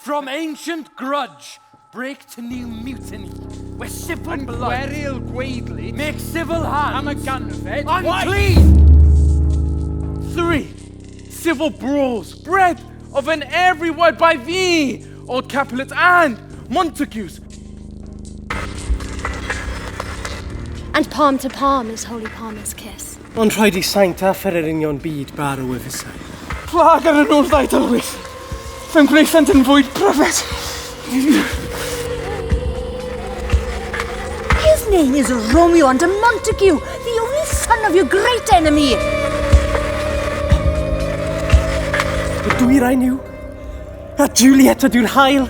From ancient grudge, break to new mutiny, where civil Yn blood gweryl gwaedlyd. Make civil hands. Am y ganfed. Unclean! Three civil brawls, bred of an every word by thee, old Capulet and Montagues. And palm to palm is holy palmer's kiss. Ond rhaid i saint a phererinion byd barw y fusau. Plag ar y nôl ddau dylwyth. Fe'm gwnaethant yn fwyd pryfed. His name is Romeo and a Montague, the only son of your great enemy. Y dwyrain yw, a Juliet ydyw'r haul.